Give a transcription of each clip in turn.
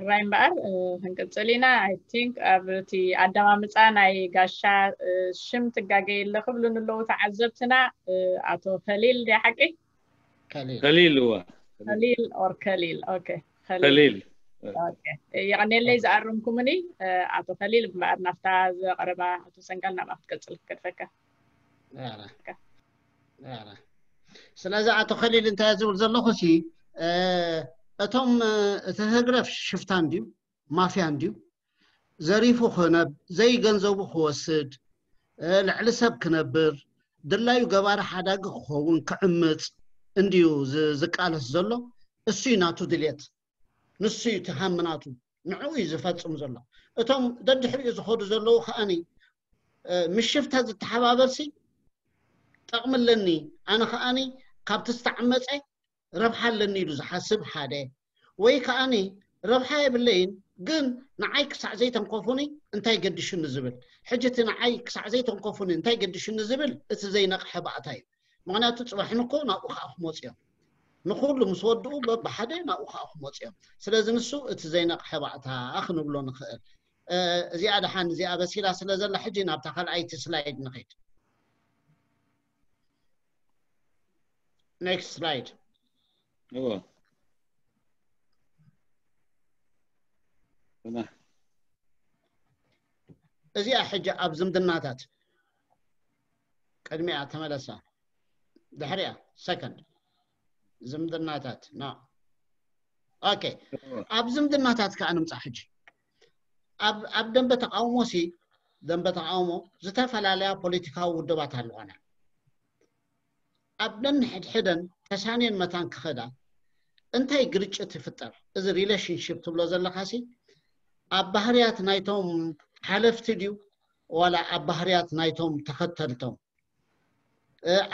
ራይ እምበኣር ክንቅፅል ኢና። I think ኣብ እቲ ኣደማምፃ ናይ ጋሻ ሽም ትጋገ የለ ክብሉን ኣለዉ ተዓዘብትና። ኣቶ ከሊል ድያ ሓቂ? ከሊል ከሊል እዋ ከሊል or ከሊል okay ከሊል የቐኔለይ ዝኣረምኩምኒ። ኣቶ ከሊል እምበኣር ናብታ ዘቕረባ ኣቶ ሰንጋል ናብኣ ክትቀፅል ክገድፈካ። ስለዚ ኣቶ ከሊል እንታይ ዝብል ዘለኹ ሲ እቶም እቲ ህግደፍ ሽፍታ እንድዩ፣ ማፍያ እንድዩ፣ ዘሪፉ ክነብ ዘይገንዘቡ ክወስድ፣ ልዕሊ ሰብ ክነብር፣ ድላዩ ገባሪ ሓዳጊ ክኸውን፣ ክዕምፅ እንድዩ ዝቃለስ ዘሎ። እሱ እዩ ናቱ ድልየት፣ ንሱ እዩ እቲ ሃምናቱ፣ ንዕኡ እዩ ዝፈፅም ዘሎ። እቶም ደድሕሪኡ ዝኸዱ ዘለዉ ከዓኒ ምስ ሽፍታ ዝተሓባበርሲ ጠቕሚ ኣለኒ፣ ኣነ ከዓኒ ካብቲ ዝተዓመፀ ረብሓ ኣለኒ ኢሉ ዝሓስብ ሓደ፣ ወይ ከዓኒ ረብሓ የብለይን ግን ንዓይ ክሳዕ ዘይተንከፉኒ እንታይ ገዲሹኒ ዝብል። ሕጂ እቲ ንዓይ ክሳዕ ዘይተንከፉኒ እንታይ ገዲሹኒ ዝብል እቲ ዘይነቕሐ ባእታ እዩ። ምክንያቱ ፅባሕን እኮ ናብኡ ከዓ ክመፁ እዮም። ንኩሉ ምስ ወድኡ በብሓደ ናብኡ ከዓ ክመፁ እዮም። ስለዚ ንሱ እቲ ዘይነቕሐ ባእታ ክንብሎ ንኽእል። እዚኣ ደሓን እዚኣ በሲላ ስለ ዘላ ሕጂ ናብታ ካልኣይቲ ስላይድ ንኸይድ። Next slide። እዎ እዚኣ ሕጂ ኣብ ዝምድናታት ቅድሚያ ተመለሳ፣ ድሕሪያ ሰከንድ ዝምድናታት ና ኦኬ። ኣብ ዝምድናታት ከዓ ንምፃ ሕጂ ኣብ ደንበ ተቃውሞ ሲ ደንበ ተቃውሞ ዝተፈላለያ ፖለቲካዊ ውድባት ኣለዋና። ኣብ ነንሕድሕደን ተሳንየን መታን ክኸዳ እንታይ ግርጭት ይፍጠር? እዚ ሪሌሽንሽፕ ትብሎ ዘለካ ሲ ኣብ ባህርያት ናይቶም ሓለፍቲ ድዩ ዋላ ኣብ ባህርያት ናይቶም ተኸተልቶም?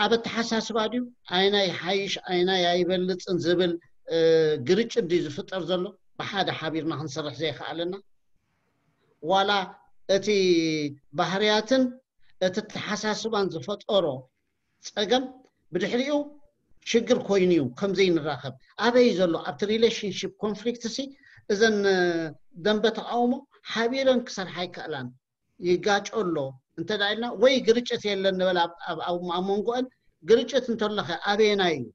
ኣብ ኣተሓሳስባ ድዩ ኣይናይ ሓይሽ ኣይናይ ኣይበልፅን ዝብል ግርጭት ድዩ ዝፍጠር ዘሎ? ብሓደ ሓቢርና ክንሰርሕ ዘይከኣለና ዋላ እቲ ባህርያትን እቲ ኣተሓሳስባን ዝፈጠሮ ፀገም ብድሕሪኡ ሽግር ኮይኑ እዩ ከምዘይንራኸብ። ኣበይ ዘሎ ኣብቲ ሪሌሽንሽፕ ኮንፍሊክት ሲ እዘን ደንበ ተቃውሞ ሓቢረን ክሰርሓ ይከእላን ይጋጮ ኣሎ እንተ ኢልና ወይ ግርጭት የለን ንበል ኣብ መንጎአን ግርጭት እንተለኸ ኣበየናይ እዩ?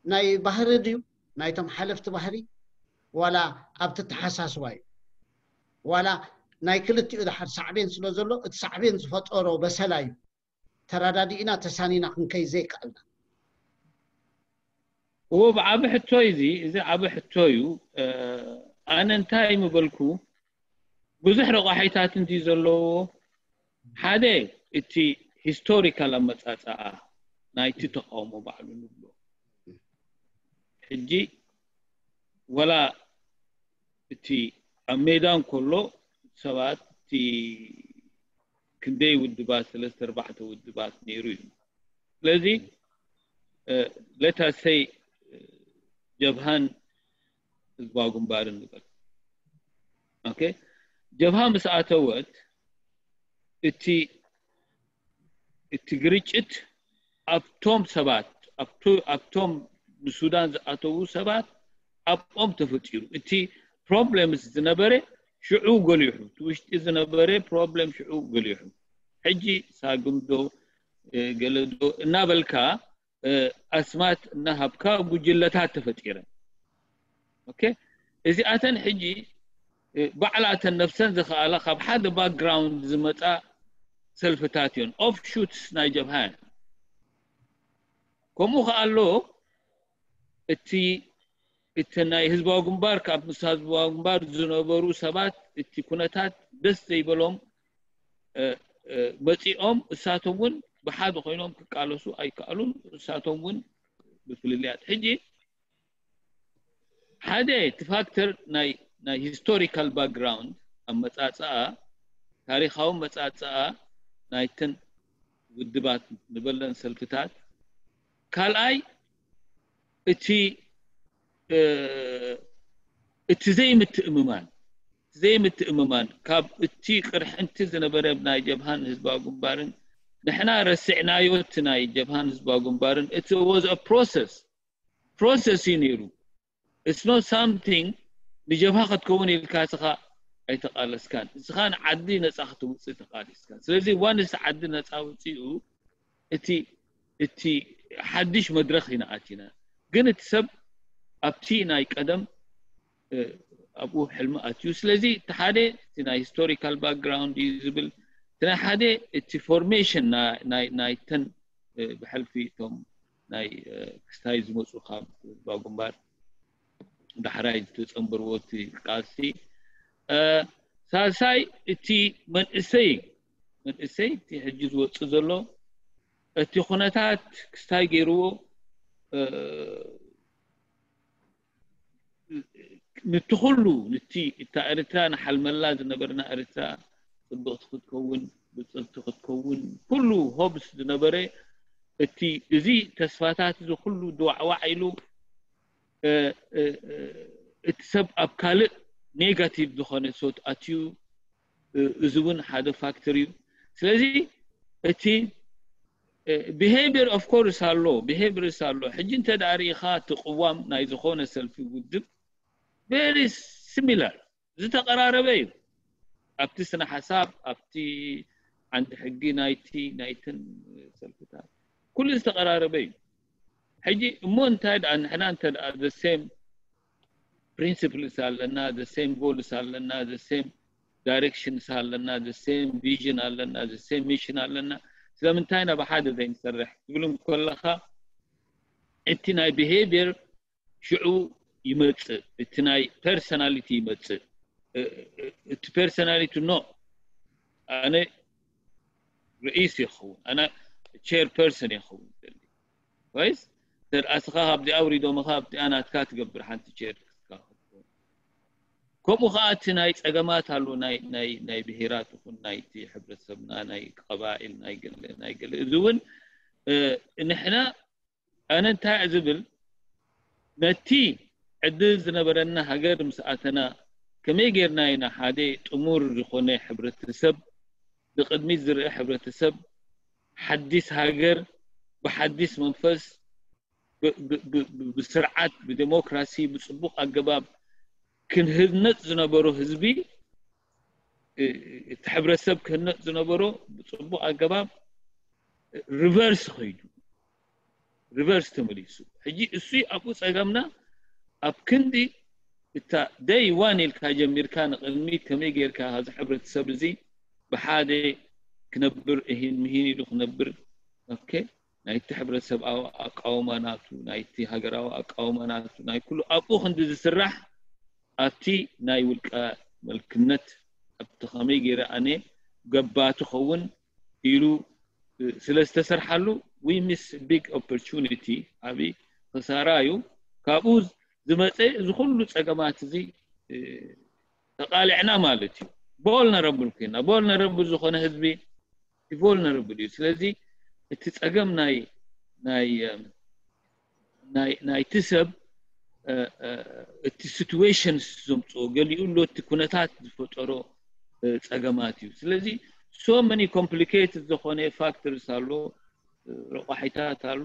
ናይ ባህሪ ድዩ ናይቶም ሓለፍቲ ባህሪ ዋላ ኣብቲ ተሓሳስባ እዩ? ዋላ ናይ ክልቲኡ ድሓር ሳዕቤን ስለ ዘሎ እቲ ሳዕቤን ዝፈጠሮ በሰላ እዩ ተረዳዲእና ተሳኒና ክንከይ ዘይከኣልና። እዎ ብዓቢ ሕቶ እዚ እዚ ዓቢ ሕቶ እዩ። ኣነ እንታይ ምበልኩ ብዙሕ ረቋሒታት እንዲ ዘለዎ ሓደ እቲ ሂስቶሪካል ኣመፃፅኣ ናይቲ ተቃውሞ ባዕሉ ንብሎ ሕጂ ወላ እቲ ኣብ ሜዳ እንከሎ ሰባት እቲ ክንደይ ውድባት ሰለስተ ኣርባዕተ ውድባት ነይሩ እዩ። ስለዚ let us say ጀብሃን ህዝባዊ ግንባርን ንበል። ኦኬ ጀብሃ ምስ ኣተወት እቲ እቲ ግርጭት ኣብቶም ሰባት ኣብቶም ንሱዳን ዝኣተዉ ሰባት ኣብኦም ተፈጢሩ። እቲ ፕሮብለምስ ዝነበረ ሽዑ ገሊሑ፣ እቲ ውሽጢ ዝነበረ ፕሮብለም ሽዑ ገሊሑ። ሕጂ ሳግምዶ ገለዶ እናበልካ ኣስማት እናሃብካ ጉጅለታት ተፈጢረን። ኦኬ እዚኣተን ሕጂ ባዕላተን ነብሰን ዝኸኣላ ካብ ሓደ ባክግራውንድ ዝመፃ ሰልፍታት እዮን ኦፍሹትስ ናይ ጀብሃ እየን። ከምኡ ከኣ ኣሎ እቲ እቲ ናይ ህዝባዊ ግንባር ካብ ምስ ህዝባዊ ግንባር ዝነበሩ ሰባት እቲ ኩነታት ደስ ዘይበሎም መፂኦም እሳቶም እውን ብሓደ ኮይኖም ክቃለሱ ኣይከኣሉን። እሳቶም እውን ብፍልልያት ሕጂ ሓደ እቲ ፋክተር ናይ ናይ ሂስቶሪካል ባክግራውንድ ኣመፃፅኣ ታሪካዊ መፃፅኣ ናይተን ውድባት ንበለን ሰልፍታት ካልኣይ እቲ እቲ ዘይምትእምማን ዘይምትእምማን ካብ እቲ ቅርሕንቲ ዝነበረ ናይ ጀብሃን ህዝባዊ ግንባርን ንሕና ረሲዕናዮ እቲ ናይ ጀብሃን ህዝባዊ ግንባርን እቲ was a process process እዩ ነይሩ። It's not something ንጀብሃ ክትከውን ኢልካ እስኻ ኣይተቓለስካን። እስኻ ንዓዲ ነፃ ክትውፅእ ተቓሊስካን። ስለዚ ዋንስ ዓዲ ነፃ ውፅኡ እቲ እቲ ሓድሽ መድረኽ ኢና ኣቲና። ግን እቲ ሰብ ኣብቲ ናይ ቀደም ኣብኡ ሕልሚ ኣትዩ። ስለዚ እቲ ሓደ እቲ ናይ ሂስቶሪካል ባክግራውንድ እዩ ዝብል፣ እቲ ናይ ሓደ እቲ ፎርሜሽን ናይተን ብሕልፊ እቶም ናይ ክስታይ ዝመፁ ካብ ህዝባዊ ግንባር ዳሕራይ ዝተፀንበርዎ እቲ ቃልሲ። ሳልሳይ እቲ መንእሰይ መንእሰይ እቲ ሕጂ ዝወፅእ ዘሎ እቲ ኩነታት ክስታይ ገይርዎ፣ ነቲ ኩሉ ነቲ እታ ኤርትራ ንሓልመላ ዝነበርና ኤርትራ ፅብቕቲ ክትከውን፣ ብፅብቲ ክትከውን፣ ኩሉ ሆብስ ዝነበረ እቲ እዚ ተስፋታት እዚ ኩሉ ድዋዕዋዕ ኢሉ እቲ ሰብ ኣብ ካልእ ኔጋቲቭ ዝኾነ ሶት ኣትዩ። እዚ እውን ሓደ ፋክተር እዩ። ስለዚ እቲ behavior of course ኣሎ፣ behaviors ኣሎ። ሕጂ እንተ ደኣ ርኢኻ እቲ ቅዋም ናይ ዝኾነ ሰልፊ ውድብ very similar ዝተቐራረበ እዩ። ኣብቲ ስነ ሓሳብ፣ ኣብቲ ዓንዲ ሕጊ ናይቲ ናይትን ሰልፍታት ኩሉ ዝተቐራረበ እዩ። ሕጂ እሞ እንታይ ደኣ ንሕና እንተ ደኣ the same principles ኣለና፣ the same goals ኣለና፣ the same directions ኣለና፣ the same vision ኣለና፣ the same mission ኣለና፣ ስለምንታይ ኢና ብሓደ ዘይንሰርሕ ትብል እንከለኻ እቲ ናይ behavior ሽዑ ይመጽእ፣ እቲ ናይ personality ይመጽእ። እቲ personality no ኣነ ርኢስ ይኸውን፣ ኣነ chair person ይኸውን ደሊ ወይስ ተድኣስኻ ካብዚኣ ኣውሪዶምኻ ኣብዚኣ ናትካ ትገብር ሓንቲ ቼር ክትካ ክትከውን። ከምኡ ከዓ እቲ ናይ ፀገማት ኣሎ፣ ናይ ናይ ናይ ብሄራት ይኹን ናይቲ ሕብረተሰብና ናይ ቀባኢል ናይ ገለ ናይ ገለ፣ እዚ እውን ንሕና ኣነ እንታይ ዝብል ነቲ ዕድል ዝነበረና ሃገር ምስ ኣተና ከመይ ጌርና ኢና ሓደ ጥሙር ዝኾነ ሕብረተሰብ ንቕድሚት ዝርአ ሕብረተሰብ ሓዲስ ሃገር ብሓዲስ መንፈስ ብስርዓት ብዴሞክራሲ ብፅቡቕ ኣገባብ ክንህነፅ ዝነበሮ ህዝቢ እቲ ሕብረተሰብ ክህነፅ ዝነበሮ ብፅቡቕ ኣገባብ ሪቨርስ ኸይዱ ሪቨርስ ተመሊሱ። ሕጂ እሱ ኣብኡ ፀገምና ኣብ ክንዲ እታ ደይ ዋን ኢልካ ጀሚርካ ንቕድሚት ከመይ ጌርካ እዚ ሕብረተሰብ እዚ ብሓደ ክነብር እሂን ምሂን ኢሉ ክነብር ኦኬ ናይቲ ሕብረተሰብኣዊ ኣቃውማ ናቱ ናይቲ ሃገራዊ ኣቃውማ ናቱ ናይ ኩሉ ኣብኡ ክንዲ ዝስራሕ ኣብቲ ናይ ውልቀ መልክነት ኣብቲ ከመይ ገይረ ኣነ ገባ ትኸውን ኢሉ ስለ ዝተሰርሓሉ we miss big opportunity ዓብዪ ክሳራ እዩ። ካብኡ ዝመፀ እዚ ኩሉ ፀገማት እዚ ተቃሊዕና ማለት እዩ። vulnerable ኮይና vulnerable ዝኾነ ህዝቢ vulnerable እዩ። ስለዚ እቲ ፀገም ናይ ናይ ናይቲ ሰብ እቲ situations ዘምፅኦ ገሊኡ ኣሎ እቲ ኩነታት ዝፈጠሮ ፀገማት እዩ። ስለዚ so many complicated ዝኾነ factors ኣሎ፣ ረቋሒታት ኣሎ።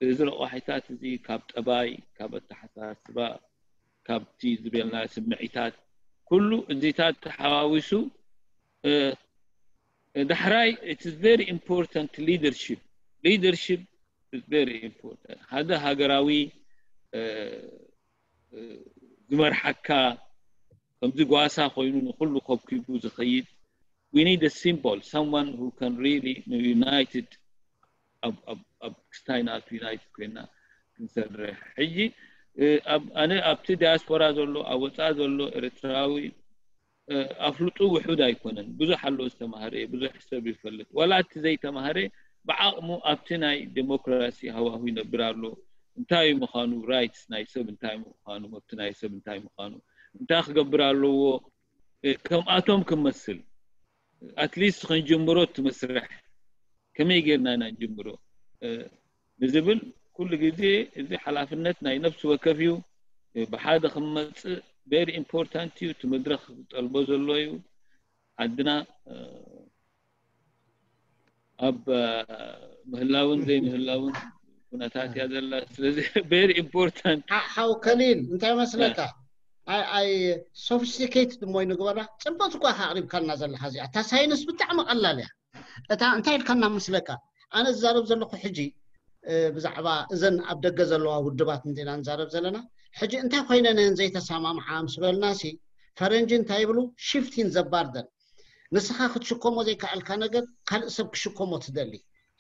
እዚ ረቋሒታት እዚ ካብ ጠባይ፣ ካብ ኣተሓሳስባ፣ ካብቲ ዝበልና ስምዒታት ኩሉ እዚታት ተሓዋዊሱ ዳሕራይ it is very important leadership leadership is very important ሓደ ሃገራዊ ዝመርሓካ ከምዚ ጓሳ ኮይኑ ንኩሉ ከብኪቡ ዝኸይድ we need a symbol someone who can really united ኣብ ክስታይ ናቱ ዩናይትድ ኮይና ክንሰርሕ ሕጂ ኣነ ኣብቲ ዲያስፖራ ዘሎ ኣብ ወፃኢ ዘሎ ኤርትራዊ ኣፍልጡ ውሑድ ኣይኮነን። ብዙሕ ኣሎ ዝተማህረ፣ ብዙሕ ሰብ ይፈልጥ። ዋላ እቲ ዘይተማህረ ብዓቕሙ ኣብቲ ናይ ዴሞክራሲ ሃዋሁ ይነብር ኣሎ። እንታይ ምዃኑ ራይትስ ናይ ሰብ እንታይ ምዃኑ፣ መብቲ ናይ ሰብ እንታይ ምዃኑ እንታይ ክገብር ኣለዎ ከምኣቶም ክመስል ኣትሊስት ክንጅምሮ እቲ መስርሕ ከመይ ጌርና ኢና ንጅምሮ ንዝብል ኩሉ ግዜ እዚ ሓላፍነት ናይ ነፍሲ ወከፍ እዩ። ብሓደ ክመፅእ very important እዩ። እቲ መድረክ ዝጠልቦ ዘሎ እዩ። ዓድና ኣብ ምህላውን ዘይምህላውን ኩነታት እያ ዘላ። ስለዚ very important ሓው ከሊል እንታይ መስለካ? ኣይ ኣይ ሶፊስቲኬትድ እሞ ይንግበራ። ጽብቕቲ እኳ ኢኻ ኣቕሪብካልና ዘለኻ እዚኣ። እታ ሳይንስ ብጣዕሚ ቀላል እያ። እታ እንታይ ኢልካና መስለካ? ኣነ ዝዛረብ ዘለኹ ሕጂ ብዛዕባ እዘን ኣብ ደገ ዘለዋ ውድባት እንዲና ንዛረብ ዘለና። ሕጂ እንታይ ኮይነን እየን ዘይተሰማምዓ ምስ በልናሲ፣ ፈረንጂ እንታይ ይብሉ? ሽፍቲን ዘባርደን። ንስኻ ክትሽከሞ ዘይከኣልካ ነገር ካልእ ሰብ ክሽከሞ ትደሊ።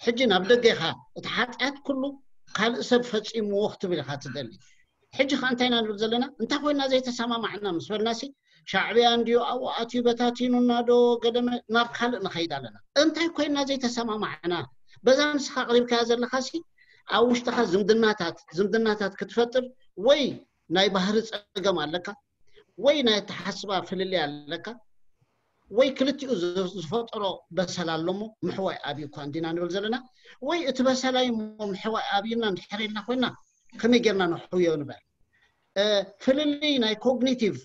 ሕጂ ናብ ደገ ኢኻ፣ እቲ ሓጢኣት ኩሉ ካልእ ሰብ ፈጺምዎ ክትብል ኢኻ ትደሊ። ሕጂ ከ እንታይ ኢና ንብል ዘለና? እንታይ ኮይና ዘይተሰማማዕና ምስ በልናሲ፣ ሻዕብያ እንድዩ ኣብኡ ኣትዩ በታቲኑና ዶ ገደመ ናብ ካልእ ንኸይድ ኣለና። እንታይ ኮይና ዘይተሰማማዕና? በዛ ንስኻ ኣቕሪብካያ ዘለኻሲ ኣብ ውሽጥኻ ዝምድናታት ዝምድናታት ክትፈጥር ወይ ናይ ባህሪ ጸገም ኣለካ ወይ ናይ ኣተሓስባ ፍልልይ ኣለካ ወይ ክልቲኡ ዝ- ዝፈጠሮ በሰላ ኣለሞ ምሕዋይ ኣብዩ እኳ እንዲና ንብል ዘለና ወይ እቲ በሰላይ እሞ ምሕዋይ ኣብዩና እንድሕር ኢልና ኮይና ከመይ ጌርና ንሕውዮ ንበል። ፍልልይ ናይ ኮግኒቲቭ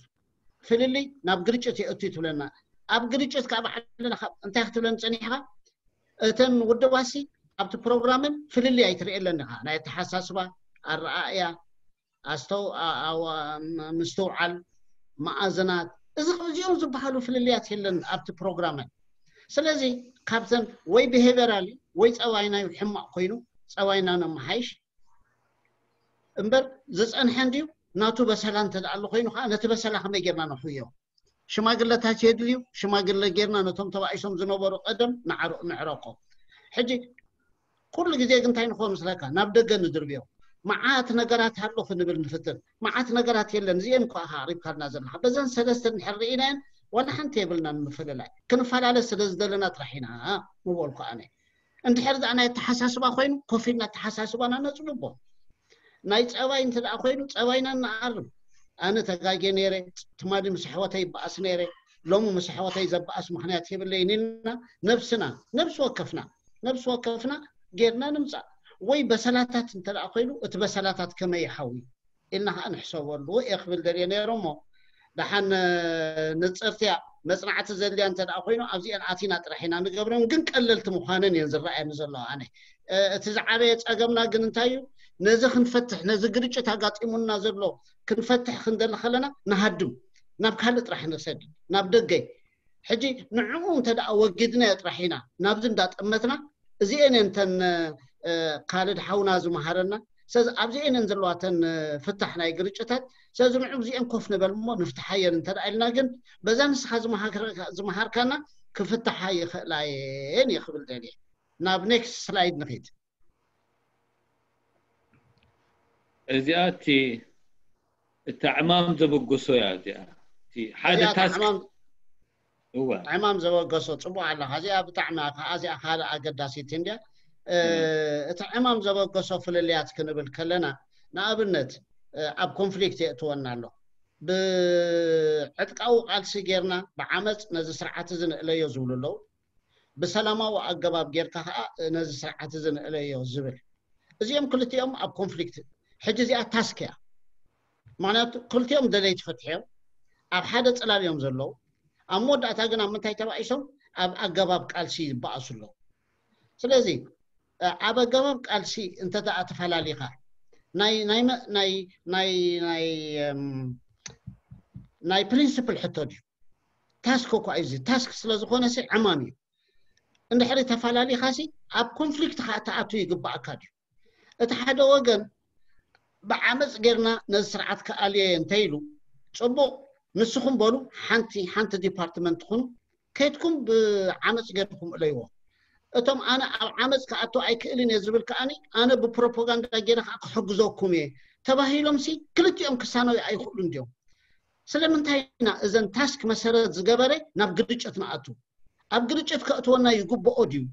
ፍልልይ ናብ ግርጭት የእቱ ትብለና። ኣብ ግርጭት ካብ ዓለና እንታይ ክትብለን ጸኒሕካ? እተን ውድባሲ ኣብቲ ፕሮግራምን ፍልልይ ኣይትርእየለን ኢኻ። ናይ ኣተሓሳስባ፣ ኣረኣእያ፣ ኣስተው- ኣ- ኣዋ- ም- ምስትውዓል፣ መኣዝናት፣ እዚ እዚኦም ዝበሃሉ ፍልልያት የለን ኣብቲ ፕሮግራመን። ስለዚ ካብተን ወይ ብሄቨራሊ ወይ ጸባይና እዩ ሕማቕ ኮይኑ ጸባይና ነመሓይሽ እምበር ዝጸንሐ እንድዩ ናቱ በሰላ እንተ ደኣ ኣሎ ኮይኑ ከዓ ነቲ በሰላ ከመይ ጌርና ነሕውዮ? ሽማግለታት የድልዩ። ሽማግለ ጌርና ነቶም ተባኢሶም ዝነበሩ ቀደም ንዓሮ- ንዕረቆም። ሕጂ ኩሉ ግዜ ግን እንታይ ንኾ ምስለካ ናብ ደገ ንድርብዮ። መዓት ነገራት ኣሎ ክንብል ንፍትን። መዓት ነገራት የለን። እዚአን እኳ ኢኻ ኣቕሪብካልና ዘለኻ። በዘን ሰለስተ እንድሕር ርኢናየን ዋላ ሓንቲ የብልናን ምፍልላይ። ክንፈላለ ስለ ዝደለና ጥራሕ ኢና ምበልኩ ኣነ። እንድሕር ደኣ ናይ ኣተሓሳስባ ኮይኑ ኮፍ ኢልና ኣተሓሳስባና ነጽብቦ። ናይ ጸባይ እንተ ደኣ ኮይኑ ጸባይና ንኣርም። ኣነ ተጋጌ ነይረ፣ ትማሊ ምስ ኣሕዋተይ ይበኣስ ነይረ፣ ሎሚ ምስ ኣሕዋተይ ዘበኣስ ምኽንያት የብለይን ኢልና ነብስና ነብሲ ወከፍና ነብሲ ወከፍና ጌርና ንምጻእ። ወይ በሰላታት እንተ ደኣ ኮይኑ እቲ በሰላታት ከመይ ይሓዊ ኢልና ከዓ ንሕሰበሉ እየ ክብል ደልየ ነይረ እሞ ደሓን ንጽርትያ መጽናዕቲ ዘድልያ እንተ ደኣ ኮይኑ ኣብዚአን ኣቲና ጥራሕ ኢና ንገብረን ግን ቀለልቲ ምዃነን እየን ዝረኣየኒ ዘለዋ ኣነ እቲ ዝዓበየ ጸገምና ግን እንታይ እዩ ነዚ ክንፈትሕ ነዚ ግርጭት ኣጋጢሙና ዘሎ ክንፈትሕ ክንደሊ ከለና ንሃድም ናብ ካልእ ጥራሕ ንሰድድ ናብ ደገ ሕጂ ንዕኡ እንተ ደኣ ወጊድናዮ ጥራሕ ኢና ናብዚ እንዳጠመትና እዚአን እየን እተን ካልድ ሓውና ዝመሃረና ስለዚ ኣብዚአን እየን ዘለዋ እተን ፍታሕ ናይ ግርጭታት ስለዚ ንዑ እዚአን ኮፍ ንበል እሞ ንፍትሓየን እንተ ደኣ ኢልና ግን በዛ ንስኻ ዝመሃርካና ክፍትሓ ይኽእላ እየን እየ ክብል ደልየ ናብ ኔክስት ስላይድ ንኺድ እዚኣ እቲ እታ ዕማም ዘበገሶ እያ እዚኣ እቲ ሓደ እዚኣ ታስክ ዕማም እወ ዕማም ዘበገሶ ጽቡቕ ኣለኻ እዚኣ ብጣዕሚ እያ ከዓ እዚኣ ካልእ ኣገዳሲት እንድያ እቲ ዕማም ዘበገሶ ፍልልያት ክንብል ከለና ንኣብነት ኣብ ኮንፍሊክት የእትወና ኣሎ ብዕጥቃዊ ቃልሲ ጌርና ብዓመፅ ነዚ ስርዓት እዚ ንእለዮ ዝብሉ ኣለዉ ብሰላማዊ ኣገባብ ጌርካ ከዓ ነዚ ስርዓት እዚ ንእለዮ ዝብል እዚኦም ክልቲኦም ኣብ ኮንፍሊክት ሕጂ እዚኣ ታስክ እያ ምክንያቱ ክልቲኦም ደለይቲ ፍትሒ እዮም ኣብ ሓደ ፅላል እዮም ዘለዉ ኣብ መወዳእታ ግን ኣብ ምንታይ ተባኢሶም ኣብ ኣገባብ ቃልሲ ይበኣሱ ኣለዉ ስለዚ ኣብ ኣገባብ ቃልሲ እንተ ደኣ ተፈላሊኻ ናይ ናይ መ- ናይ ናይ ናይ ናይ ፕሪንስፕል ሕቶ ድዩ ታስክ እኳ እዩ ታስክ ስለ ዝኾነ ሲ ዕማም እዩ እንድሕሪ ተፈላሊኻ ሲ ኣብ ኮንፍሊክት ከዓ ተኣቱ ይግባኣካ ድዩ እቲ ሓደ ወገን ብዓመፅ ጌርና ነዚ ስርዓት ክኣልዮ እየ እንተኢሉ ፅቡቕ ንስኹም በሉ ሓንቲ ሓንቲ ዲፓርትመንት ትኹኑ ከይድኩም ብዓመፅ ጌርኩም እለይዎ እቶም ኣነ ኣብ ዓመፅ ክኣቱ ኣይክእልን እየ ዝብል ከኣኒ ኣነ ብፕሮፓጋንዳ ጌረ ከዓ ክሕግዘኩም እየ ተባሂሎም ሲ ክልቲኦም ክሳነዩ ኣይኽእሉ እንዲዮም ስለምንታይ ኢና እዘን ታስክ መሰረት ዝገበረ ናብ ግርጭት ንኣቱ ኣብ ግርጭት ከእትወና ይግብኦ ድዩ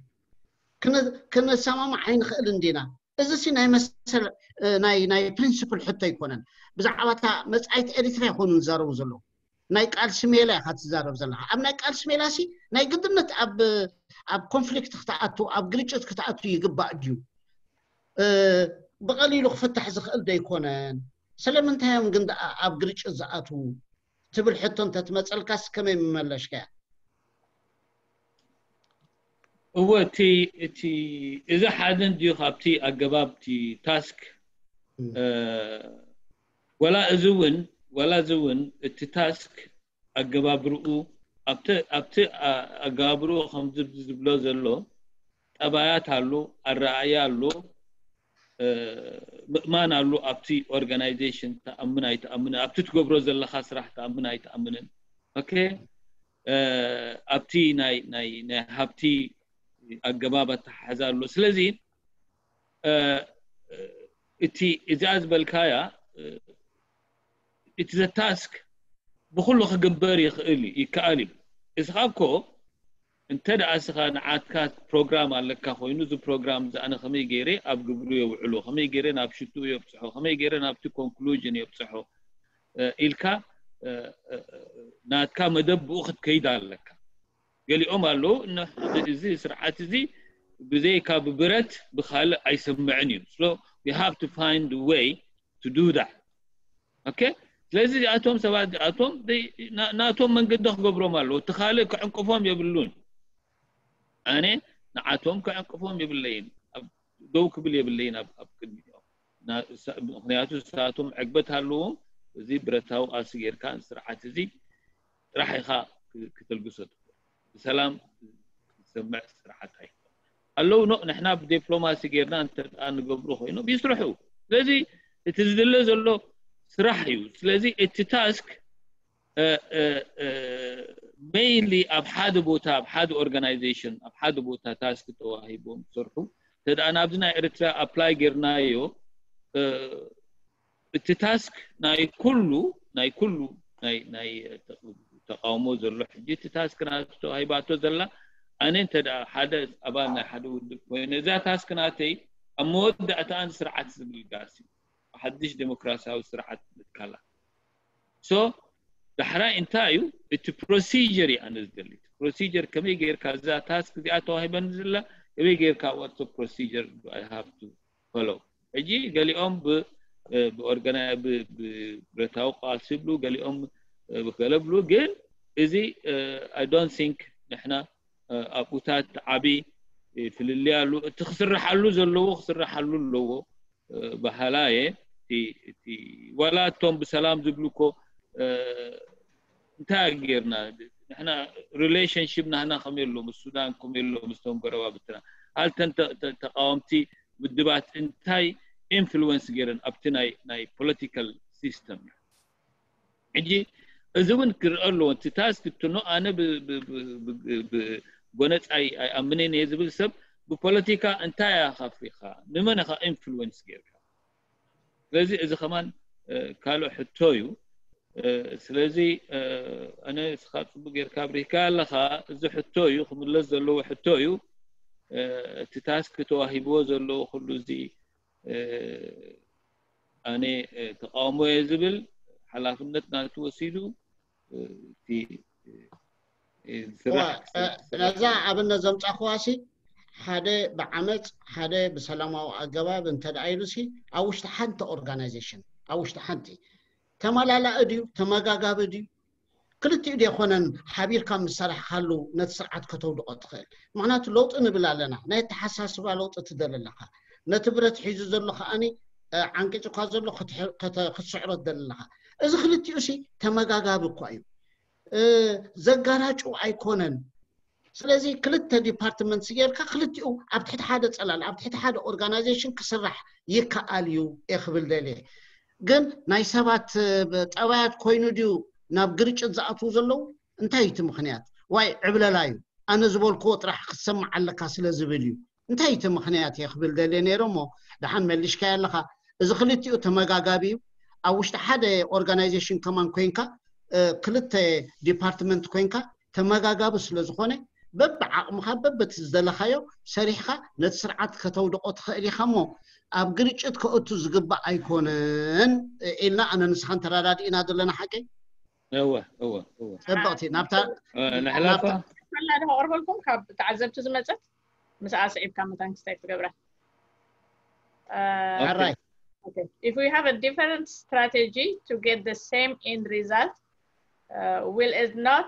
ክንሰማማዕ ኣይንኽእልን ዲና እዚ ሲ ናይ መሰል ናይ ናይ ፕሪንስፕል ሕቶ ኣይኮነን ብዛዕባ እታ መፃኢት ኤሪትራ ይኮኑ ዝዛረቡ ዘለዉ ናይ ቃልሲ ሜላ ኢካ ትዛረብ ዘለካ ኣብ ናይ ቃልሲ ሜላ ሲ ናይ ግድነት ኣብ ኣብ ኮንፍሊክት ክትኣቱ ኣብ ግርጭት ክትኣቱ ይግባእ ድዩ ብቐሊሉ ክፍታሕ ዝኽእል ዶ ኣይኮነን ስለምንታይ እዮም ግን ደኣ ኣብ ግርጭት ዝኣትዉ ትብል ሕቶ እንተትመፀልካስ ከመይ ምመለሽካያ እወ እቲ እቲ እዚ ሓደ እንድዩ ካብቲ ኣገባብ እቲ ታስክ ወላ እዚ እውን ዋላ እዚ እውን እቲ task ኣገባብርኡ ኣብቲ ኣብቲ ኣገባብርኡ ከምዚ ዝብሎ ዘሎ ጠባያት ኣሎ፣ ኣረኣእያ ኣሎ፣ ምእማን ኣሎ ኣብቲ organization፣ ተኣምን ኣይተኣምን ኣብቲ ትገብሮ ዘለኻ ስራሕ፣ ተኣምን ኣይተኣምንን። ኦኬ፣ ኣብቲ ናይ ናይ ናይ ሃብቲ ኣገባብ ኣተሓሕዛ ኣሎ። ስለዚ እቲ እዚኣ ዝበልካያ እቲ ዘታስክ ብኩሉ ክግበር ይኽእል ይከኣል እዩ። እስኻ እኮ እንተ ደኣ እስኻ ንዓትካ ፕሮግራም ኣለካ ኮይኑ፣ እዚ ፕሮግራም እዚ ኣነ ከመይ ገይረ ኣብ ግብሪ የውዕሎ፣ ከመይ ገይረ ናብ ሽትኡ የብፅሖ፣ ከመይ ገይረ ናብቲ ኮንክሉዥን የብፅሖ ኢልካ ናትካ መደብ ብኡ ክትከይድ ኣለካ። ገሊኦም ኣለዉ፣ እዚ ስርዓት እዚ ብዘይካ ብብረት ብካልእ ኣይሰምዕን እዩ። So we have to find a way to do that. Okay? ስለዚ እዚኣቶም ሰባት እዚኣቶም ናቶም መንገዲ ክገብሮም ኣለዎ። እቲ ካልእ ክዕንቅፎም የብሉን። ኣነ ንዓቶም ክዕንቅፎም የብለይን። ደው ክብል የብለይን ኣብ ቅድሚኦም። ምክንያቱ ንሳቶም ዕግበት ኣለዎም። እዚ ብረታዊ ቃልሲ ጌርካ ስርዓት እዚ ጥራሕ ኢኻ ክተልግሶ ትኽእል። ብሰላም ዝሰምዕ ስርዓት ኣይኮን ኣለዉ። ኖ ንሕና ብዲፕሎማሲ ጌርና እንተ ንገብሩ ኮይኖም ይስርሑ። ስለዚ እቲ ዝድለ ዘሎ ስራሕ እዩ። ስለዚ እቲ task mainly ኣብ ሓደ ቦታ፣ ኣብ ሓደ organization፣ ኣብ ሓደ ቦታ task ተዋሂቦም ዝሰርሑ እንተ ናብዚ ናይ ኤርትራ apply ጌርናዮ፣ እቲ task ናይ ኩሉ ናይ ኩሉ ናይ ናይ ተቃውሞ ዘሎ ሕጂ እቲ task ናቱ ተዋሂባቶ ዘላ፣ ኣነ እንተ ሓደ ኣባል ናይ ሓደ ውድብ ኮይነ እዛ task ናተይ ኣብ መወዳእታኣን ስርዓት ዝብል ጋሲ ሓድሽ ዴሞክራሲያዊ ስርዓት ምትካላ። So ዳሕራይ እንታይ እዩ እቲ procedure እዩ ኣነ ዝደሊ። Procedure ከመይ ጌርካ እዛ task እዚኣ ተዋሂበኒ ዘላ ከመይ ጌርካ what procedure I have to follow። ሕጂ ገሊኦም ብኦርጋናይ ብብረታዊ ቃልሲ ይብሉ፣ ገሊኦም ብገለ ብሉ። ግን እዚ I don't think ንሕና ኣብኡታት ዓቢ ፍልልይ ኣሉ። እቲ ክስርሓሉ ዘለዎ ክስርሓሉ ኣለዎ። በሃላየ እቲ ዋላ እቶም ብሰላም ዝብሉ እኮ እንታይ ጌርና ንሕና relationship ናህና ከመይ ኣሎ ምስ ሱዳን ከመይ ኣሎ ምስቶም ጎረባብትና ኣልተን ተቃወምቲ ውድባት እንታይ influence ገይረን ኣብቲ ናይ ናይ political system ሕጂ እዚ እውን ክርአ ኣለዎ። እቲ task to know ኣነ ብጎነፃይ ኣይኣምንን እየ ዝብል ሰብ ብፖለቲካ እንታይ ኢኻ ኣፍሪኻ ንመን ኢኻ influence ጌርካ? ስለዚ እዚ ከማን ካልእ ሕቶ እዩ። ስለዚ ኣነ እስኻ ፅቡቅ ጌርካ ኣብሪካ ኣለኻ። እዚ ሕቶ እዩ ክምለስ ዘለዎ ሕቶ እዩ። እቲ task ተዋሂብዎ ዘለዎ ኩሉ እዚ ኣነ ተቃውሞ እየ ዝብል ሓላፍነት ናቱ ወሲዱ እቲ ነዛ ኣብነት ዘምፃእክዋሲ ሓደ ብዓመፅ ሓደ ብሰላማዊ ኣገባብ እንተ ደኣ ኢሉሲ ኣብ ውሽጢ ሓንቲ organization ኣብ ውሽጢ ሓንቲ ተመላላኢ ድዩ ተመጋጋቢ ድዩ ክልቲኡ ደይኮነን ሓቢርካ ምስ ሰራሕካሉ ነቲ ስርዓት ከተውድቆ ትኽእል። ምክንያቱ ለውጢ ንብል ኣለና፣ ናይ ኣተሓሳስባ ለውጢ ትደሊ ኣለካ። ነቲ ብረት ሒዙ ዘሎ ከዓኒ ዓንቂጹካ ዘሎ ክትስዕሮ ትደሊ ኣለካ። እዚ ክልቲኡ ሲ ተመጋጋቢ እኳ እዩ፣ ዘጋራጩ ኣይኮነን። ስለዚ ክልተ ዲፓርትመንት ጌርካ ክልቲኡ ኣብ ትሕቲ ሓደ ጸላል ኣብ ትሕቲ ሓደ ኦርጋናይዜሽን ክስራሕ ይከኣል እዩ እየ ክብል ደልየ። ግን ናይ ሰባት ጠባያት ኮይኑ ድዩ ናብ ግርጭት ዝኣትዉ ዘለዉ? እንታይ እቲ ምኽንያት? ዋይ ዕብለላ እዩ፣ ኣነ ዝበልክዎ ጥራሕ ክትሰምዕ ኣለካ ስለ ዝብል እዩ። እንታይ እቲ ምኽንያት እየ ክብል ደልየ ነይረ እሞ ደሓን መሊሽካዮ ኣለኻ። እዚ ክልቲኡ ተመጋጋቢ እዩ። ኣብ ውሽጢ ሓደ ኦርጋናይዜሽን ከማን ኮይንካ ክልተ ዲፓርትመንት ኮይንካ ተመጋጋቢ ስለ ዝኾነ በብዓቕምኻ በበቲ ዝደለኻዮ ሰሪሕኻ ነቲ ስርዓት ከተውድቆ ትኽእል ኢኻ እሞ ኣብ ግርጭት ከእቱ ዝግባእ ኣይኮነን ኢልና ኣነ ንስኻን ተረዳዲእና ዘለና ሓቀይ? እወ እወ እወ። ጽብቕቲ ናብታ ነሕላፋ ፈላ ዶ ኣቕርበልኩም ካብ ተዓዘብቲ ዝመጸት ምስኣ ስዒብካ መታን ክስታይ ትገብራ ኣራይ Okay. If we have a different strategy to get the same end result, uh, will it not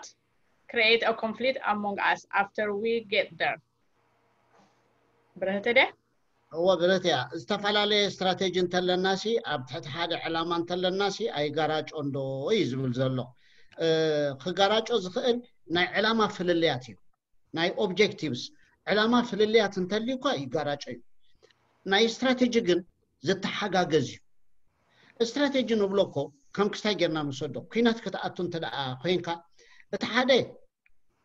create a conflict among us after we get there? ብረህተ ድያ? እወ ብረት እያ። ዝተፈላለየ ስትራቴጂ እንተለና ሲ ኣብ ትሕቲ ሓደ ዕላማ እንተለና ሲ ኣይጋራጮ እንዶ እዩ ዝብል ዘሎ። ክጋራጮ ዝኽእል ናይ ዕላማ ፍልልያት እዩ። ናይ ኦብጀክቲቭስ ዕላማ ፍልልያት እንተልዩ እኳ ይጋራጮ እዩ። ናይ ስትራቴጂ ግን ዝተሓጋገዝ እዩ። ስትራቴጂ ንብሎ እኮ ከም ክስታይ ጌርና ንወሰዶ፣ ኩናት ክትኣቱ እንተ ደኣ ኮይንካ እቲ ሓደ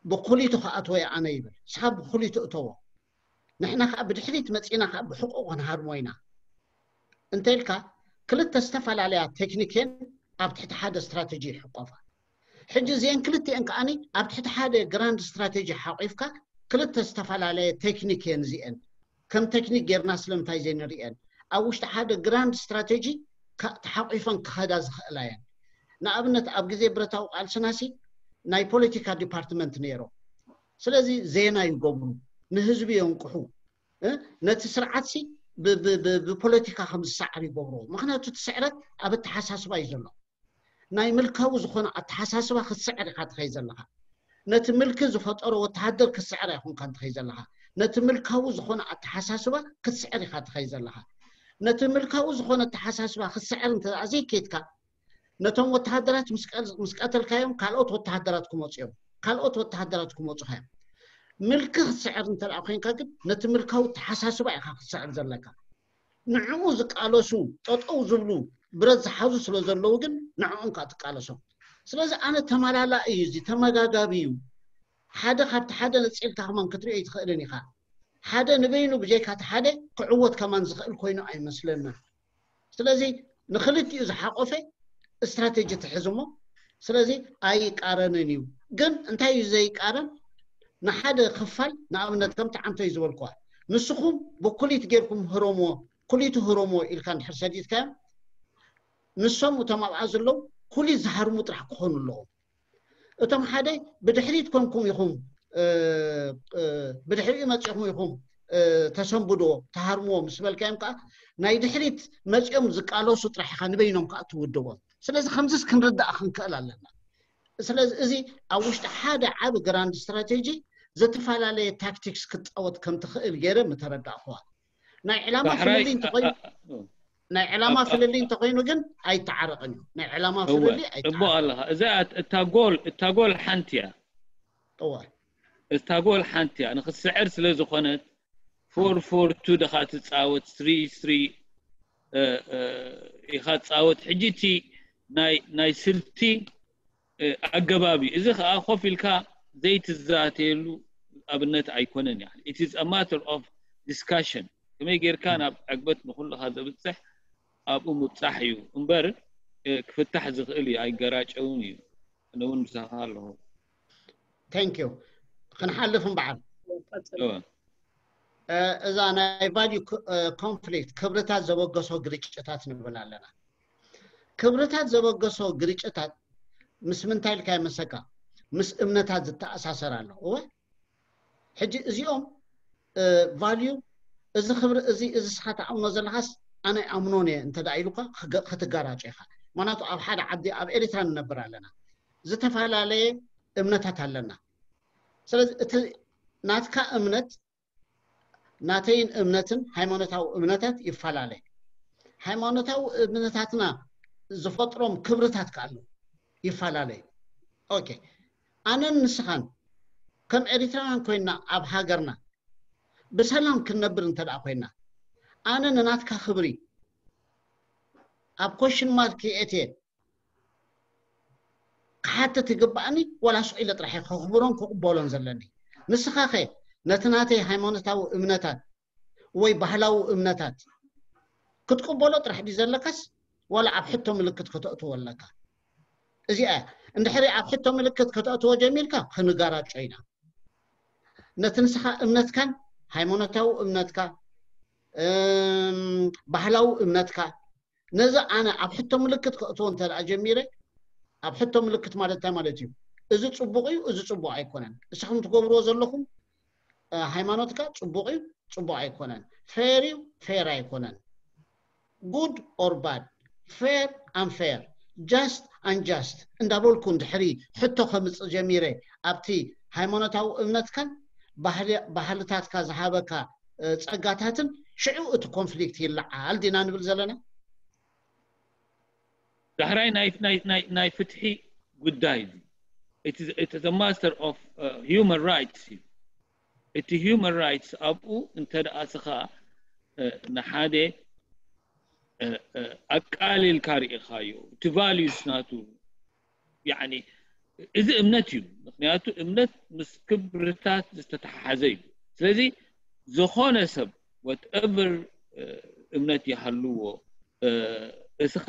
ብኩሊቱ ክኣትዎ እየ ኣነ ይብል፣ ንስኻ ብኩሊቱ እተዎ፣ ንሕና ከዓ ብድሕሪት መፂና ከዓ ብሕቁ ክንሃርሞ ኢና እንተ ኢልካ፣ ክልተ ዝተፈላለያ ቴክኒክን ኣብ ትሕቲ ሓደ ስትራቴጂ ይሕቆፋ። ሕጂ እዚአን ክልቲአን ከዓኒ ኣብ ትሕቲ ሓደ ግራንድ ስትራቴጂ ሓቂፍካ፣ ክልተ ዝተፈላለየ ቴክኒክ እየን እዚአን። ከም ቴክኒክ ጌርና ስለምንታይ ዘይንርእየን? ኣብ ውሽጢ ሓደ ግራንድ ስትራቴጂ ተሓቂፈን ክኸዳ ዝኽእላ እየን። ንኣብነት ኣብ ግዜ ብረታዊ ቃልስናሲ ናይ ፖለቲካ ዲፓርትመንት ነይሮም። ስለዚ ዜና ይገብሩ፣ ንህዝቢ የንቅሑ፣ ነቲ ስርዓትሲ ብፖለቲካ ከም ዝሰዕር ይገብርዎ። ምክንያቱ እቲ ስዕረት ኣብ ኣተሓሳስባ እዩ ዘሎ። ናይ ምልካዊ ዝኾነ ኣተሓሳስባ ክትስዕር ኢኻ ትኸይ ዘለኻ። ነቲ ምልኪ ዝፈጠሮ ወተሃደር ክትስዕር ኣይኮንካን ትኸይ ዘለኻ። ነቲ ምልካዊ ዝኾነ ኣተሓሳስባ ክትስዕር ኢኻ ትኸይ ዘለኻ። ነቲ ምልካዊ ዝኾነ ኣተሓሳስባ ክትስዕር እንተ ዘይከይድካ፣ ነቶም ወተሃደራት ምስ ቀተልካዮም ካልኦት ወተሃደራት ክመፁ እዮም። ካልኦት ወተሃደራት ክመፁኻ እዮም። ምልኪ ክትስዕር እንተ ኮይንካ ግን ነቲ ምልካዊ ኣተሓሳስባ ኢኻ ክትስዕር ዘለካ። ንዕኡ ዝቃለሱ ጠጠው ዝብሉ ብረት ዝሓዙ ስለ ዘለዉ ግን ንዕኦም ከዓ ትቃለሶም። ስለዚ ኣነ ተመላላእ እዩ፣ እዚ ተመጋጋቢ እዩ። ሓደ ካብቲ ሓደ ነፂልካ ከማን ክትሪኦ ይትኽእልን ኢኻ። ሓደ ንበይኑ ብጀይካ እቲ ሓደ ክዕወት ከማን ዝኽእል ኮይኑ ኣይመስለና። ስለዚ ንክልቲኡ ዝሓቆፈ ስትራቴጂ ትሕዝሞ። ስለዚ ኣይቃረንን እዩ። ግን እንታይ እዩ ዘይቃረን? ንሓደ ክፋል ንኣብነት ከምቲ ዓንተይ ዝበልኩዋ ንስኹም ብኩሊት ጌርኩም ህረምዎ፣ ኩሊቱ ህረምዎ ኢልካ እንድሕር ሰዲድካዮም ንሶም እቶም ኣብኣ ዘለዉ ኩሊት ዝሃርሙ ጥራሕ ክኾኑ ኣለዎም። እቶም ሓደ ብድሕሪት ኮንኩም ኢኹም ብድሕሪኡ መፂኹም ኢኹም ተሰንብድዎ ተሃርምዎ ምስ በልካዮም ከዓ ናይ ድሕሪት መፂኦም ዝቃለሱ ጥራሕ ኢኻ ንበይኖም ከዓ ትውድቦም። ስለዚ ከምዚስ ክንርዳእ ክንክእል ኣለና። ስለዚ እዚ ኣብ ውሽጢ ሓደ ዓቢ ግራንድ ስትራቴጂ ዝተፈላለየ ታክቲክስ ክትፃወት ከም ትኽእል ገይረ ምተረዳእኩዋ። ናይ ዕላማ ፍልልይ እንተኮይኑ ናይ ዕላማ ፍልልይ እንተኮይኑ ግን ኣይተዓረቕን እዩ። ናይ ዕላማ ፍልልይ ኣይተዓረቕን። ኣለኻ። እዛ እታ ጎል እታ ጎል ሓንቲ እያ። እወ እታ ጎል ሓንቲ እያ። ንክትስዕር ስለ ዝኾነት ፎር ፎር ቱ ደኻ ትፃወት፣ ስሪ ስሪ ኢኻ ትፃወት። ሕጂ እቲ ናይ ስልቲ ኣገባብ እዩ። እዚ ከዓ ኮፍ ኢልካ ዘይትዛተየሉ ኣብነት ኣይኮነን። It is a matter of discussion። ከመይ ጌርካ ናብ ዕግበት ንኩልኻ ዘብፅሕ ኣብኡ ምብፃሕ እዩ እምበር ክፍታሕ ዝኽእል እዩ፣ ኣይገራጨውን እዩ። ኣነ እውን ምሳኻ ኣለኹ። Thank you። ክንሓልፍ እምበዓል እዛ ናይ ቫልዩ ኮንፍሊክት ክብርታት ዘበገሶ ግርጭታት ንብል ኣለና። ክብርታት ዘበገሶ ግርጭታት ምስ ምንታይ ኢልካ ይመሰካ? ምስ እምነታት ዝተኣሳሰር ኣሎ። እወ ሕጂ እዚኦም ቫልዩ እዚ ክብሪ እዚ እዚ ስኻ ትኣምኖ ዘለኻስ ኣነ ኣይኣምኖን እየ እንተ ደኣ ኢሉካ ክትጋራጮ ኢኻ። ምክንያቱ ኣብ ሓደ ዓዲ ኣብ ኤሪትራ ንነብር ኣለና። ዝተፈላለየ እምነታት ኣለና። ስለዚ እቲ ናትካ እምነት ናተይን እምነትን ሃይማኖታዊ እምነታት ይፈላለ። ሃይማኖታዊ እምነታትና ዝፈጥሮም ክብርታት ከኣ ኣለዉ ይፈላለ እዩ። ኦኬ ኣነን ንስኻን ከም ኤሪትራውያን ኮይና ኣብ ሃገርና ብሰላም ክንነብር እንተ ደኣ ኮይና ኣነ ንናትካ ክብሪ ኣብ ኮሽን ማርክ የእትየ ክሓትት ይግባኣኒ ዋላ ስቕ ኢለ ጥራሕ ከኽብሮን ክቕበሎን ዘለኒ። ንስኻ ኸ ነቲ ናተይ ሃይማኖታዊ እምነታት ወይ ባህላዊ እምነታት ክትቅበሎ ጥራሕ ድዩ ዘለካስ ዋላ ኣብ ሕቶ ምልክት ከተእትዎ ኣለካ? እዚኣ እንድሕሪ ኣብ ሕቶ ምልክት ከተእትዎ ጀሚርካ ክንጋራጮ ኢና። ነቲ ንስኻ እምነትካን ሃይማኖታዊ እምነትካ ባህላዊ እምነትካ ነዚ ኣነ ኣብ ሕቶ ምልክት ከእትዎ እንተ ደኣ ጀሚረ ኣብ ሕቶ ምልክት ማለት እንታይ ማለት እዩ? እዚ ፅቡቕ እዩ፣ እዚ ፅቡቕ ኣይኮነን። እስኹም ትገብርዎ ዘለኹም ሃይማኖትካ ፅቡቕ እዩ፣ ፅቡቕ ኣይኮነን። ፌር እዩ፣ ፌር ኣይኮነን። ጉድ ኦር ባድ፣ ፌር ኣንፌር፣ ጃስት ኣንጃስት እንዳበልኩ እንድሕሪ ሕቶ ከምፅእ ጀሚረ ኣብቲ ሃይማኖታዊ እምነትካን ባህልታትካ ዝሃበካ ጸጋታትን ሽዑ እቲ ኮንፍሊክት ይለዓል ዲና ንብል ዘለና። ዳሕራይ ናይ ናይ ናይ ናይ ፍትሒ ጉዳይ እዩ። It is it is a master of uh, human rights እዩ። እቲ human rights ኣብኡ እንተ ደኣ ስኻ ንሓደ ኣቃሊልካ ርኢኻዮ እቲ ቫልዩስ ናቱ ያኒ እዚ እምነት እዩ። ምክንያቱ እምነት ምስ ክብርታት ዝተተሓሓዘ እዩ። ስለዚ ዝኾነ ሰብ whatever እምነት ይሃልዎ እስኻ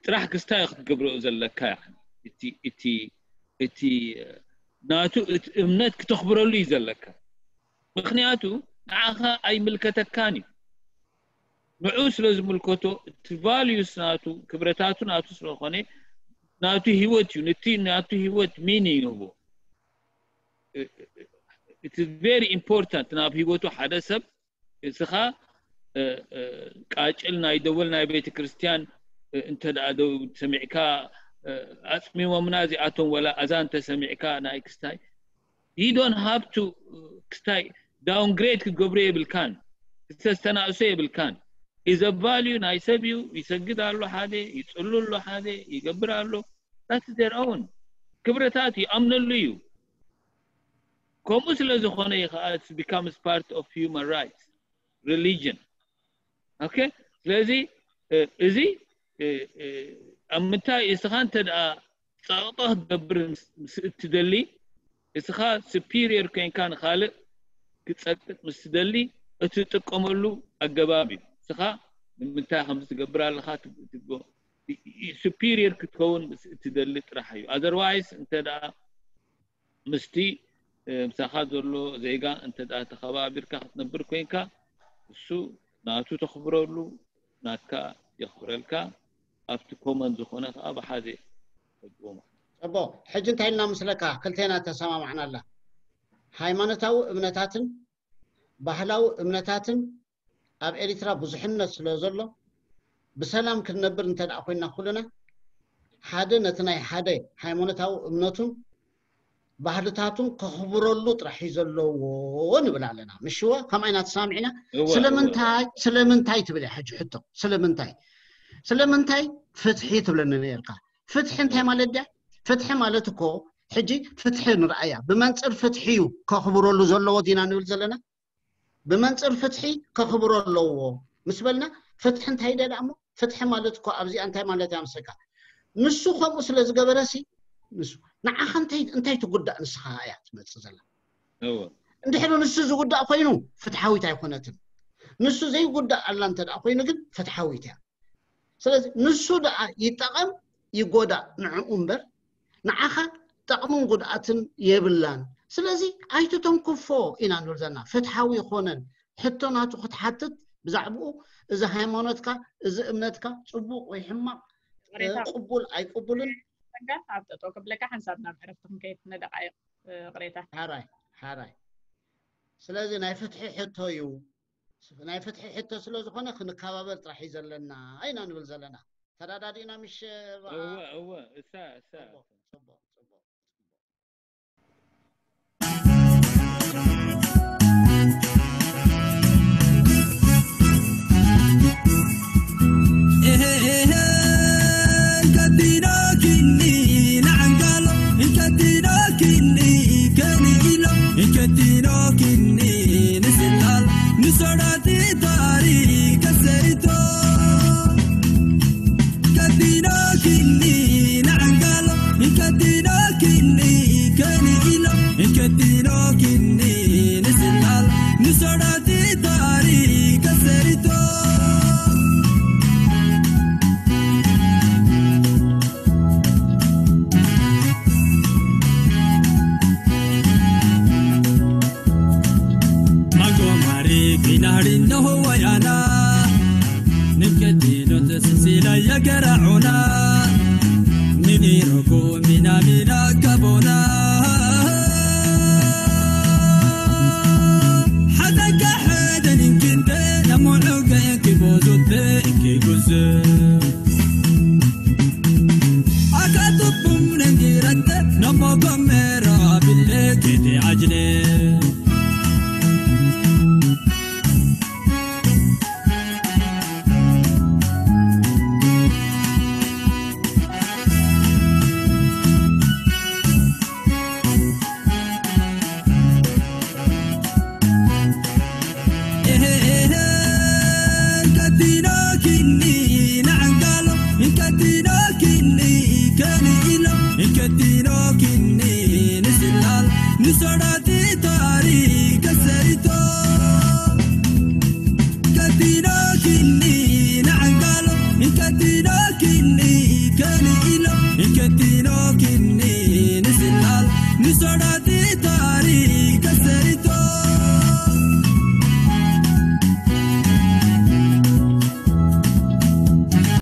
ጥራሕ ክስታይ ክትገብሮ ዘለካ እቲ ናቱ እቲ እምነት ክተኽብረሉ እዩ ዘለካ። ምክንያቱ ንዓኻ ኣይምልከተካን እዩ። ንዑ ስለ ዝምልከቶ እቲ ቫልዩስ ናቱ ክብረታቱ ናቱ ስለኾነ ናቱ ህይወት እዩ። ነቲ ናቱ ህይወት ሚኒንግ ይህቦ። It is very important ናብ ህይወቱ ሓደ ሰብ እስኻ ቃጭል ናይ ደወል ናይ ቤተ ክርስቲያን እንተ ደኣ ሰሚዕካ ኣጽሚሞምና እዚኣቶም ወላ ኣዛን ተሰሚዕካ ናይ ክስታይ you don't have to ክስታይ downgrade ክገብሮ የብልካን ክተስተናእሶ የብልካን is a value ናይ ሰብ እዩ። ይሰግድ ኣሎ ሓደ፣ ይጽሉ ኣሎ ሓደ፣ ይገብር ኣሎ። That's their own ክብረታት ይኣምነሉ እዩ። ከምኡ ስለ ዝኾነ እዩ ከዓ becomes part of human rights religion okay ስለዚ እዚ ኣብ ምንታይ እስኻ እንተ ደኣ ጸቕጠ ክትገብር ምስ እትደሊ እስኻ superior ኮይንካ ንኻልእ ክጸቅጥ ምስ ትደሊ እትጥቀመሉ ኣገባብ እዩ። እስኻ ንምንታይ ከምዚ ትገብር ኣለኻ superior ክትከውን ምስ እትደሊ ጥራሕ እዩ። Otherwise እንተ ደኣ ምስቲ ምሳኻ ዘሎ ዜጋ እንተ ደኣ ተኸባቢርካ ክትነብር ኮይንካ እሱ ናቱ ተኽብረሉ ናትካ የኽብረልካ ኣብቲ ኮመን ዝኾነ ከዓ ብሓዜ ተግቦ ማለት እዩ። ጽቡቕ ሕጂ እንታይ ኢልና ምስለካ ክልቴና ተሰማማዕና ኣላ ሃይማኖታዊ እምነታትን ባህላዊ እምነታትን ኣብ ኤሪትራ ብዙሕነት ስለ ዘሎ ብሰላም ክንነብር እንተ ደኣ ኮይና ኩልና ሓደ ነቲ ናይ ሓደ ሃይማኖታዊ እምነቱን ባህልታቱን ከኽብረሉ ጥራሕ እዩ ዘለዎ ንብል ኣለና። ምሽዋ ከምኣ ኢና ተሰማሚዕና። ስለምንታይ ስለምንታይ ትብል እያ ሕጂ ሕቶ ስለምንታይ ስለምንታይ ፍትሒ ትብለኒ ነርካ። ፍትሒ እንታይ ማለት ድያ? ፍትሒ ማለት እኮ ሕጂ ፍትሒ ንርኣያ ብመንፅር ፍትሒ እዩ ከኽብረሉ ዘለዎ ዲና ንብል ዘለና። ብመንፅር ፍትሒ ከኽብሮ ኣለዎ ምስ በልና ፍትሒ እንታይ ደኣ እሞ ፍትሒ ማለት እኮ ኣብዚኣ እንታይ ማለት እያ ምስካ ንሱ ከምኡ ስለ ዝገበረሲ ንሱ ንዓኻ እንታይ እንታይ ትጉዳእ ንስኻ እያ ትመፅእ ዘላ። እንድሕሪ ንሱ ዝጉዳእ ኮይኑ ፍትሓዊት ኣይኮነትን። ንሱ ዘይጉዳእ ኣላ እንተ ደኣ ኮይኑ ግን ፍትሓዊት እያ። ስለዚ ንሱ ደኣ ይጠቐም ይጎዳእ ንዕኡ እምበር ንዓኻ ጠቕምን ጉድኣትን የብላን። ስለዚ ኣይትተንክፎ ኢና ንብል ዘለና። ፍትሓዊ ይኾነን ሕቶ ናቱ ክትሓትት ብዛዕባኡ እዚ ሃይማኖትካ እዚ እምነትካ ጽቡቕ ወይ ሕማቕ ቅሬታ ቅቡል ኣይቅቡልን ጸጋ ኣብ ጠጠው ክብለካ ሓንሳብ ናብ ዕረፍቲ ክንከይድ ንደቃይቕ ቅሬታ ሓራይ ሓራይ ስለዚ ናይ ፍትሒ ሕቶ እዩ ናይ ፍትሒ ሕቶ ስለ ዝኾነ ክንከባበር ጥራሕ እዩ ዘለና ኢና ንብል ዘለና ተዳዳዲእና ምሽ እወ እወ እሳ እሳ ጽቡቕ ጽቡቕ ከቲኖ ኪኒ ንስላል ንሶዳቲ ታሪክ ከሰሪቶ ከቲኖ ኪኒ ንዓንጋሎ ከቲኖ ኪኒ ከንኢሎ ከቲኖ ኪኒ ንስላል ንሶዳቲ ታሪክ ከሰሪቶ